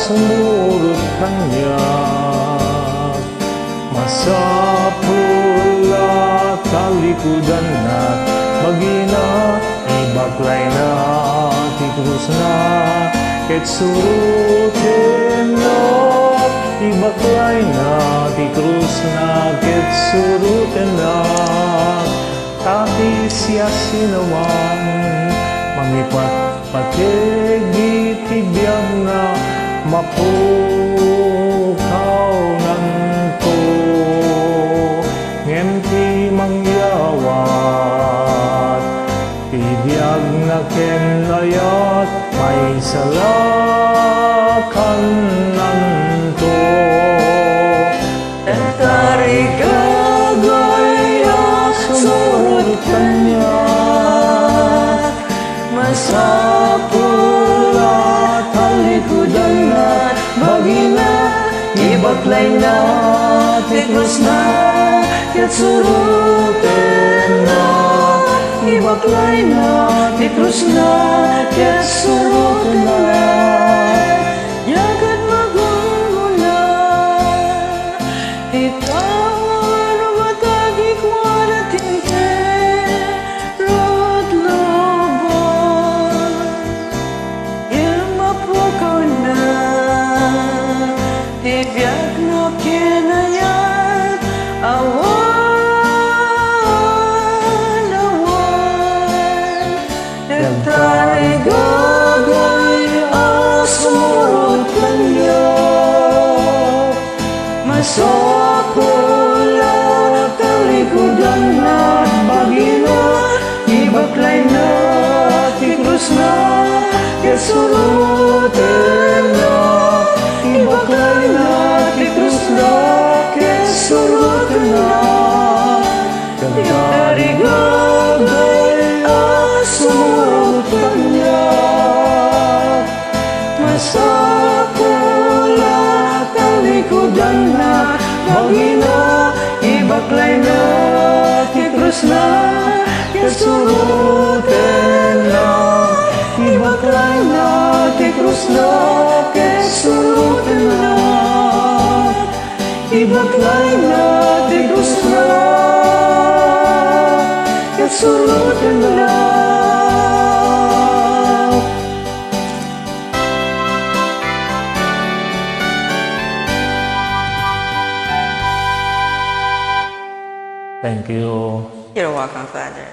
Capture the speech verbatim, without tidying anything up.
sumurot kaniak. Masapul a talikudannak, bagina ibaklayna ti krusna, ket surotennak. Ibaklayna ti krusna, ket surotennak. Ta ti siasinoman mangipatpateg iti biagna, mapukawnanto. Ngem ti mangyawat ti biagna ken ayat, maisalakannanto. Tarigagay a sumurot kaniak, masapul a talikudanna, bagina ibaklayna ti krusna, ket surotenna. Ibaklayna ti krusna, ket surotenna. Diak ket magumula. Ti tao a rumatagi kuana ti inferno ket lubong, ngem mapukawna ti biagna ken ayat awan awan. Nagtarigagay a sumurot kaniak. Masapul a talikudanna, bagina ibaklayna ti krusna, ket surotenna. Ibaklayna ti krusna, ket surotenna. Nagtarigagay a sumurot kaniak. Masapul a talikudanna, bagina ibaklayna ti krusna, ket surotenna. Ibaklayna ti krusna, ket surotenna. Ibaklayna ti krusna, ket surotenna. Thank you. You're welcome, Father.